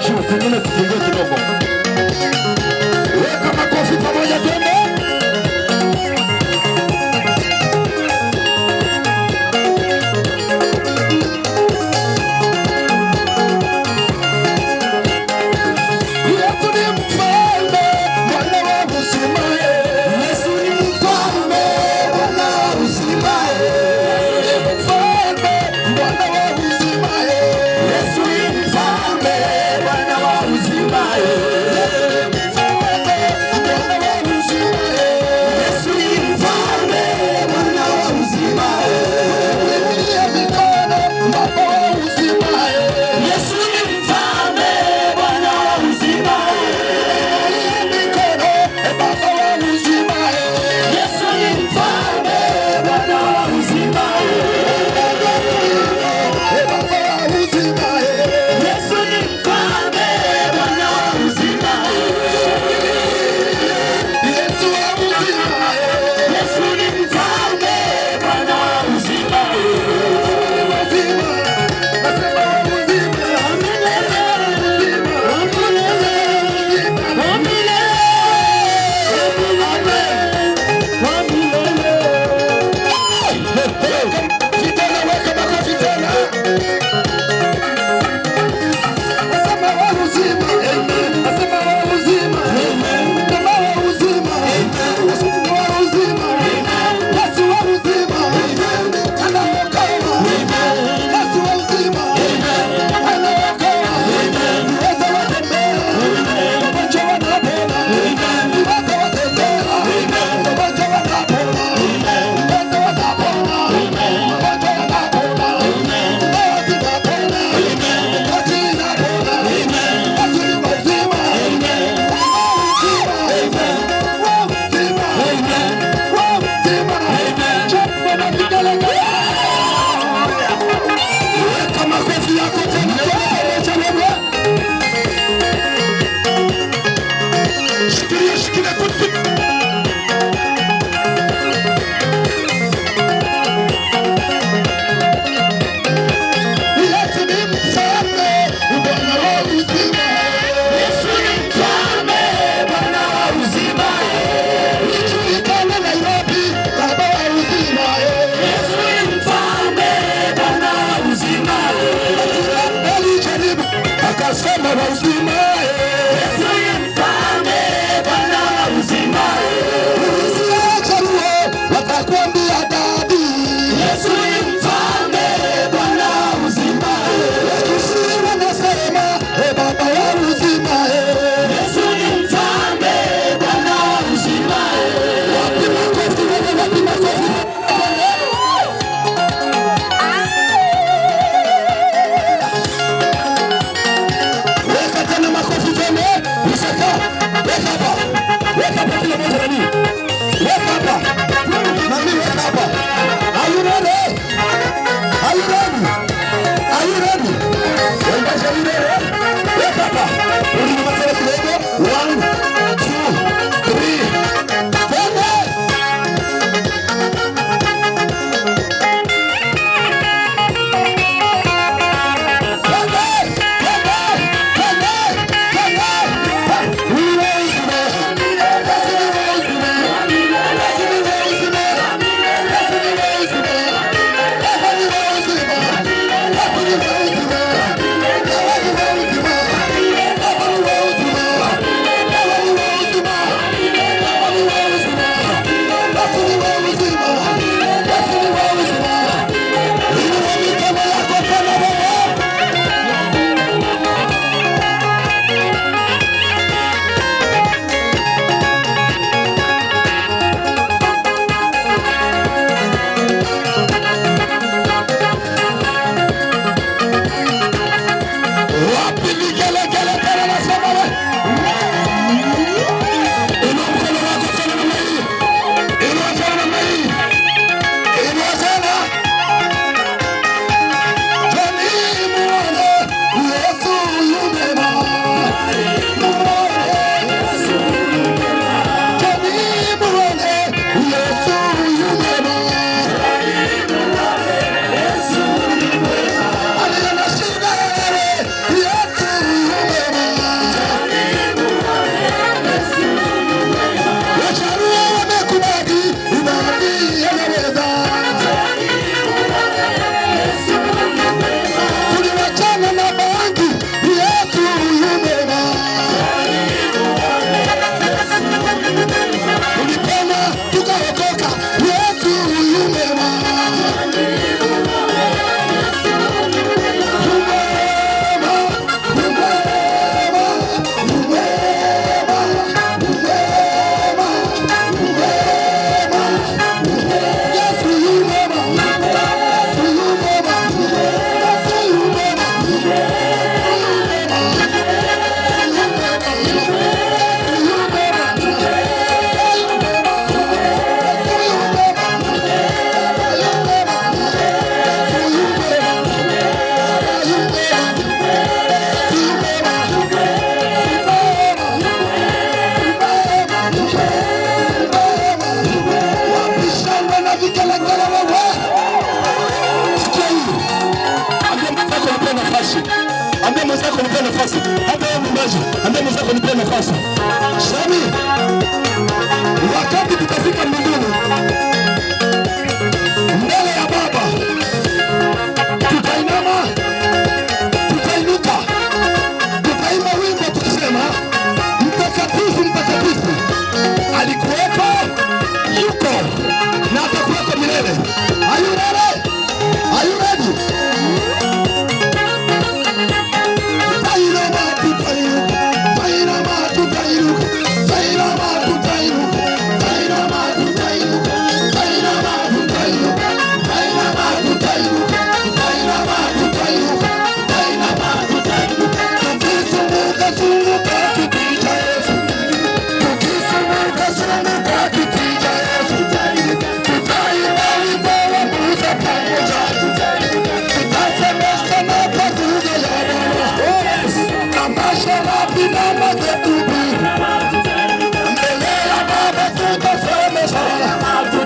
Juu, zingine zipungue kidogo. Weka makofi pamoja, twende. Yesu ni mfalme, Bwana wa uzima. Yesu ni mfalme, Bwana wa uzima. Ni mfalme, Bwana wa uzima. Yesu ni mfalme, Bwana wa uzima. Mfalme, Bwana wa uzima. Yesu ni mfalme, Bwana wa uzima. Kuinulia mikono, Baba wa uzima. Yesu ni mfalme, Bwana wa uzima. Kuinulia mikono, Baba wa uzima. Yesu ni mfalme, Bwana wa uzima. Baba wa uzima. Yesu ni mfalme, Bwana wa uzima. Yesu wa uzima. Yesu ni mfalme, Bwana wa uzima. Uzima. Nasema wa uzima. Milele, milele, milele, milele. Vijana, weka makofi tena. Nasema wa uzima. Nasema wa uzima. Nasema wa uzima. Nasema wa uzima. Yesu wa uzima. Anaokoa. Yesu wa uzima. Anaokoa. Viwete watembea. Wagonjwa wanapona. Viwete watembea. Wagonjwa wanapona. Viwete wanapona. Wagonjwa wanapona. Ndoa zinapona. Kazi inapona. Yesu ni wa uzima. Wa uzima. Wa uzima. Wa uzima. Chapa na vigelegele. Weka makofi yako tena pamoja wewe. Shikilia, shikilia, put, put. Yesu ni mfalme, Bwana wa uzima. Yesu ni mfalme, Bwana wa uzima. Ijulikane Nairobi, Baba wa uzima. Yesu ni mfalme, Bwana wa uzima. Alijaribu akasema wa uzima. Yesu ni mfalme, Bwana wa uzima. Usiacharuo watakwambia daddy. Yesu ni mfalme, Bwana wa uzima. Kisii wanasema e Baba wa uzima. Yesu ni mfalme, Bwana wa uzima. Wapi makofi wewe, wapi makofi? Weka tena makofi tena. Isaka, weka hapa. Weka hapa kila mmoja nani? Weka hapa. Nani weka hapa? Are you ready? Are you ready? Are you ready? Waimbaji, are you ready? Weka hapa. Rudi nyuma tena kidogo. One, two, three. Twende. Twende. Twende. Twende. Twende. Ha. Ni uzima. Yesu ni uzima. Yesu ni uzima. Yesu ni uzima. Yesu ni uzima. Yesu ni uzima. Yesu ni uzima. Yesu ni uzima. vigelegele wewe. Sikia hii. Ambia mwenzako nipe nafasi. Ambia mwenzako nipe nafasi. Hata wewe mwimbaji, ambia mwenzako nipe nafasi. Shami, wakati tutafika mbinguni mbele ya Baba, tutainama, tutainuka, tutaimba wimbo tukisema, mtakatifu, mtakatifu, alikuwepo, yuko na atakuweko milele. Are you ready? Are you ready? Tutainama, tutainuka, tutainama, tutainuka, tutainama, tutainuka, tutainama, tutainuka, tutainama, tutainuka, tutainama, tutainuka, tutainama, tutainuka, tutainama, tutainuka, tukizunguka zunguka kiti cha Yesu, tukizunguka zunguka kiti cha Yesu, tutaimba wimbo wa Musa pamoja, tutasemeshana kwa lugha ya Baba na masharabi na makerubi, mbele ya Baba tutasemeshana.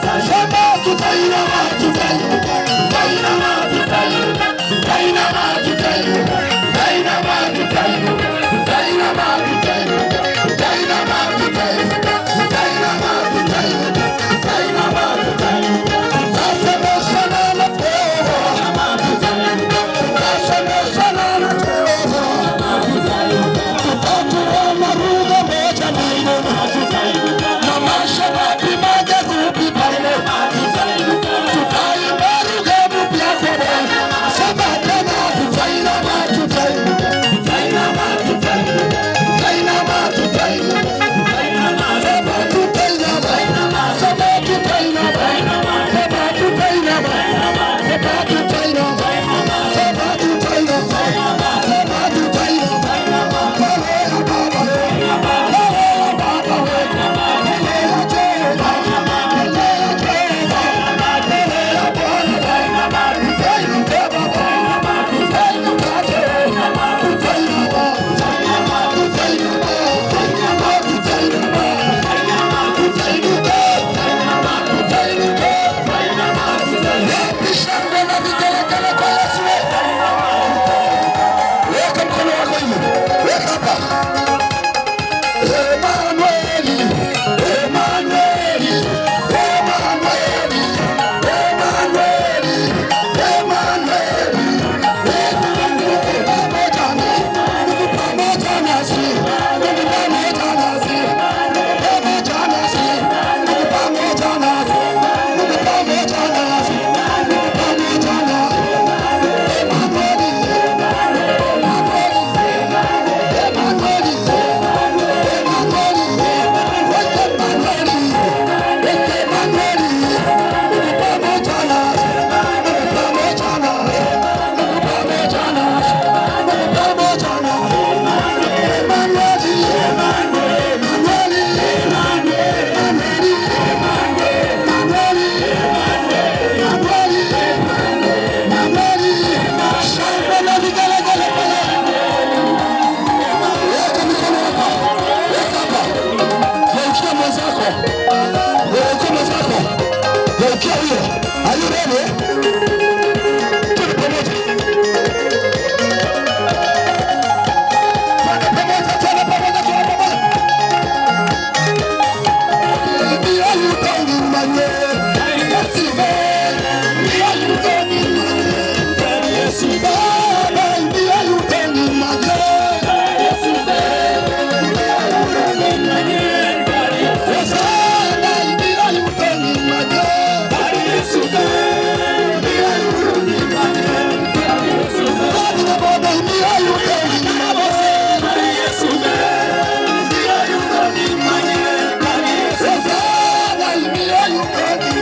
Sema tutainama, tutainuka, tutainama, tutainuka, tutainama, tutainuka, tutainama, tutainuka, tutainama, tutainuka, tutainama, tutainuka, tutainama, tutainuka, tutainama, tutainuka, tutasemeshana na Jehova, tutasemeshana na Jehova, tutatuona lugha moja mbinguni na masharabi makerubi pale, tutaimba lugha mpya kwa Bwana. Sema tena, tutainama, tutainuka, tutainama, tutainuka, tutainama, tutainuka, sema tutainama, sema tutainama, sema tutainama, sema tutainama, sema tutainama, sema tutainama, mbele ya Baba, mbele ya Baba, mbele ya Jehova, mbele ya Jehova, mbele ya Bwana, tutainuka Baba, tutainuka Jehova, tutainama, tutainama, tutainama, tutainuka, tutainuka. Wapi shangwe na vigelegele kwa Yesu? Weka mkono wako hivi, weka hapa. Emanueli, Emanueli, Emanueli, Emanueli, Emanueli, Mungu pamoja nasi, Mungu pamoja nasi, Mungu pamoja nasi, Mungu pamoja nasi, Mungu pamoja nasi, Mungu pamoja nasi, Mungu pamoja nasi, Emanueli, Emanueli, Emanueli, Emanueli, Emanueli, Emanueli, Mungu pamoja nasi, Mungu pamoja nasi, Mungu pamoja nasi, Mungu pamoja nasi, Emanueli, Emanueli, Emanueli, Emanueli, Emanueli, Emanueli, shangwe na vigelegele pale. Weka mikono hapa, weka hapa. Geukia mwenzako, geukia mwenzako, geukia huyo. Are you ready? Twende pamoja, twende pamoja, twende pamoja, twende pamoja. Ndiyo yutongi manye, Yesu, ndiyo yutongi manye, Yesu Baba, ndiyo yutongi manye, Yesu, ndiyo yutongi manye, Hosana, ndiyo yutongi manye, Yesu, ndiyo yutongi manye, Baba, Baba, ndiyo yutongi manye, Yesu, ndiyo yutongi manye, Hosana, ndiyo yutongi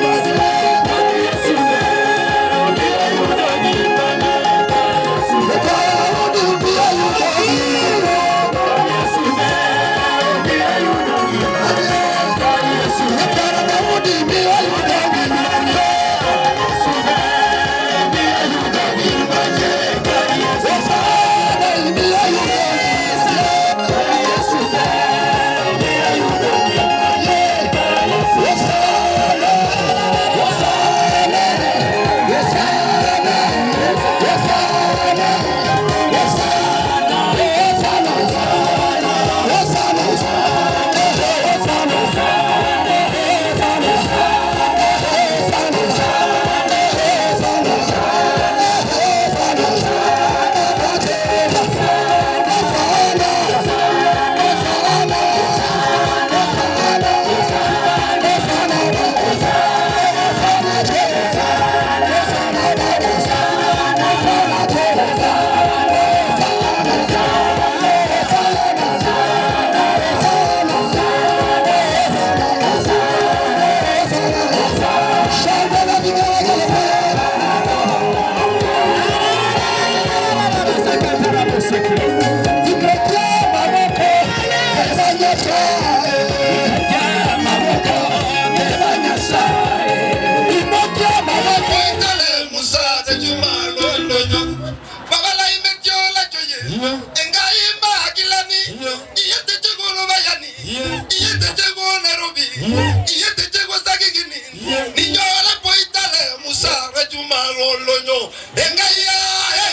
Ninyola poitale musare juma rolonyo. Engaya,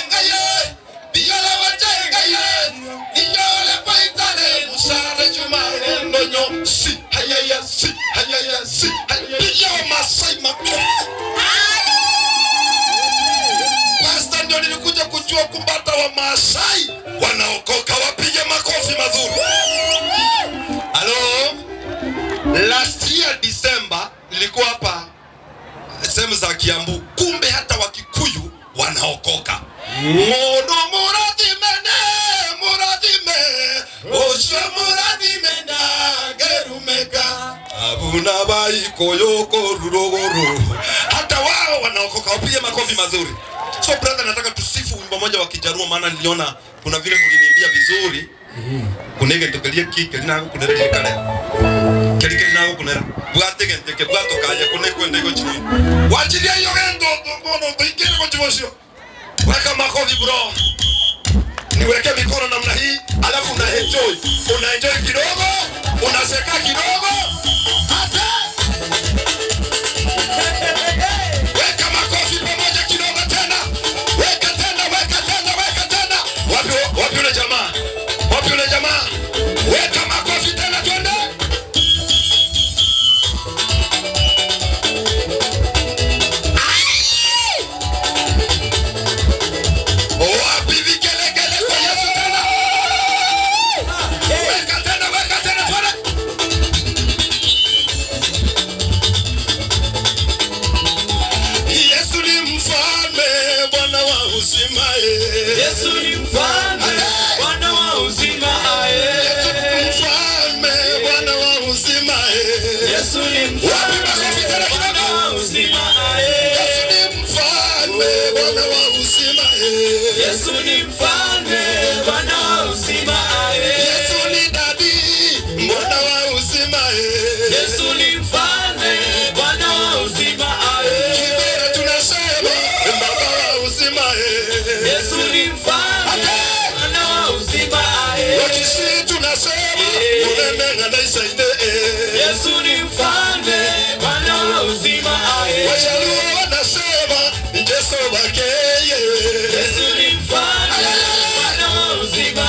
engaya. Biyola wacha engaya. Ninyola poitale musare juma rolonyo. Si hayaya si hayaya si. Piga Masai makofi. Pastor, ndio nilikuja kujua kumbe hata wa Maasai wanaokoka. Wapige makofi mazuri. Halo, last year December nilikuwa hapa sehemu za Kiambu, kumbe hata Wakikuyu wanaokoka. Mundu murathime ne murathime ucio murathime ndangerumeka abuna baikoyoko ruruguru. Hata wao wanaokoka, wapige makofi mazuri. So brother, nataka tusifu wimbo moja wa Kijaruo, maana niliona kuna vile mliniimbia vizuri. Kunege ntokelie kike linago kunera kale keli keli nago kunera bwate genteke bwato kaje kune kwende go chini wachilia hiyo gendo ngono toikere go chibosio. Weka makofi bro, niweke mikono namna hii, alafu una enjoy, una enjoy kidogo, unaseka kidogo, hata weka makofi pamoja kidogo tena, weka tena, weka tena, weka tena. Wapi wapi yule jamaa? Wapi yule jamaa? Weka makofi tena, twende. Wapi vigelegele kwa Yesu tena? Weka tena, weka tena, twende. Yesu ni mfalme, Bwana wa uzima. Yesu ni mfalme, Bwana wa uzima. Yesu ni mfalme, Bwana wa uzima. Yesu ni Wapi mfalme, makofi tena Bwana kidogo? wa uzima. Yesu ni mfalme, Bwana wa uzima. Yesu ni mfalme, Bwana wa uzima. Yesu ni dadi, Bwana wa uzima. Yesu ni mfalme, Bwana wa uzima. Kibera tunasema, Baba wa uzima. Yesu ni mfalme, Bwana wa uzima. Wakisi tunasema, Munene anaisaide. Yesu ni mfalme, Bwana wa uzima. Wajaluo wanasema, Jesu bakeye. Yesu ni mfalme, Bwana wa uzima.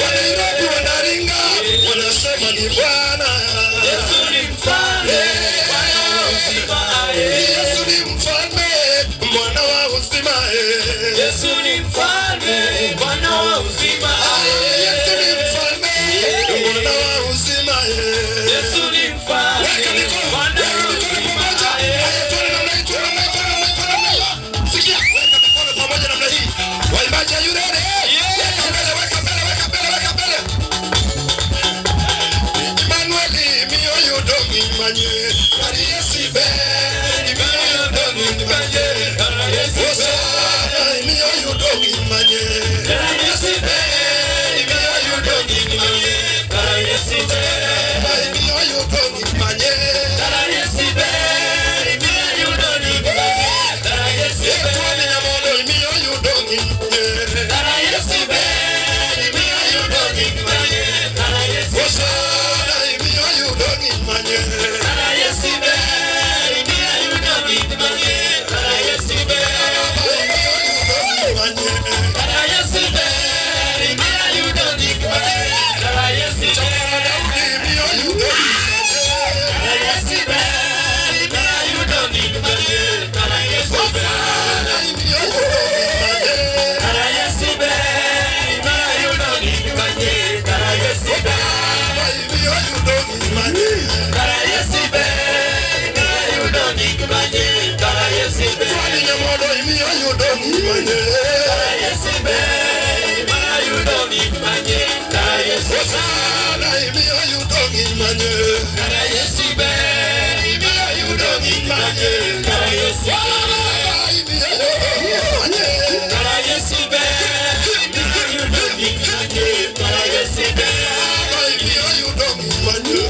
Wanairobi wanaringa, wanasema ni Bwana. Yesu ni mfalme, Bwana wa uzima. Yesu ni mfalme, Bwana wa uzima. Yesu ni mfalme, Bwana wa uzima. Yesu ni mfalme, Bwana wa uzima. Yesu ni mfalme, Weka mikono, Bwana weka wa mikono uzima. pamoja. Haya, twende namna hii, twende namna hii, twende namna hii, twende namna hii. Sikia, weka mikono pamoja namna hii. Waimbaji, are you ready? Weka mbele, weka mbele, weka mbele, weka mbele. Emmanuel, mioyo dongi manye. Ariesibe, mioyo dongi manye. Osana, mioyo dongi manye. Mioyo dongi manye. Mioyo dongi manye. Etwani nyamodo, mioyo dongi manye. Osana, mioyo dongi manye. Mioyo dongi manye. Daudi, mioyo dongi manye. Osana, mioyo dongi manye. Mioyo dongi manye. Twani nyamodo, mioyo dongi manye. Osana, mioyo dongi manye. Mioyo dongi manye. Osana, mioyo dongi manye. Mioyo dongi manye.